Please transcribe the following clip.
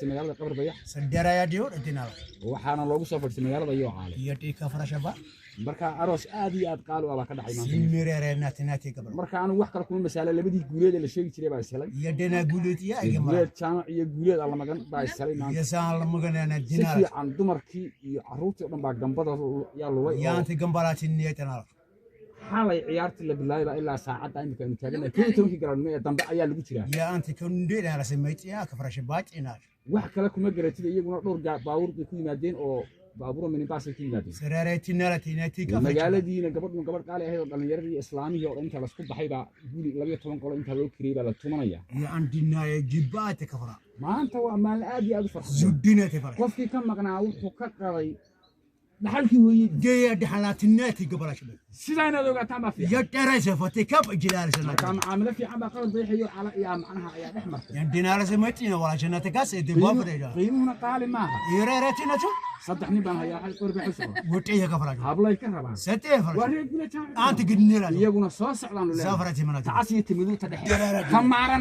Magaalada Qabar Bayax. Sadaraya diyo dinala. Waxaana loogu soo fadhiistay magaalada Yoocaale. Iyo tika farashaba. Marka aroos aad iyo aad qaali u ah baa ka dhacay maanta. Simirere nati nati gabal. Marka anigu wax kale kuma masaala, labadii guuleed ee la sheegi jiray baa is helay. Iyo dena guuleed ya igama. Guuleed Jaamac iyo Guuleed Allamagan baa is helay maanta. Iyo saan la maganana Si dinala. fiican dumarkii iyo carruurtii oo dhan baa gambada yaa lulay oo Yaanti gambalati niyatanala. Xalay ciyaartii la bilaabay baa ilaa saacadda imika aynu taaganahay, 11-kii galabnimo ee dambe ayaa lagu jiraa. Ya anti kunde na samayt ya ka farashaba ina. Wax kale kuma garatida, iyaguna dhowr baabuur bay ku yimaadeen oo baabuuro minibaasay ku yimaadeen. Sarere tinala tinati ka. Magaaladiina gabadhuna gabadh qaali ahayd oo dhallinyaradii iyo islaamihii oo dhan inta lasku baxay baa guri 12 qolo intaa loo kiriyey baa la tumanaya. Ya andinaya jibaati ka fara. Maanta waa maalin aad iyo aad u farxad badan. Zudina te fara. Qofkii ka maqnaa wuxuu ka qaday dhaxalkii hooyadii. Geya dhaxalatinati gabalashaba. Sidaa inaad ogaataan baa fiican. Ya terese fate kap jilal Marka sanata. macaamilo fiican baa Qabar Bayax iyo cala iyo macnaha ayaa dhex martay. Ya dinala samaytina wala janata kas e de bafreda. Qiimuhuna qaali maaha. Irere tinacho. Saddex nin baan hayaa, xal Qabar Bayax u socda. Wutiya ka fara. Hablay ka rabaan. Sate waa fara. Reer Guuleed Jaamac. Anti gidnila. Iyaguna soo socdaan leeyahay. Safarati manata. Tacas iyo timidu ta dhexe ka maaran.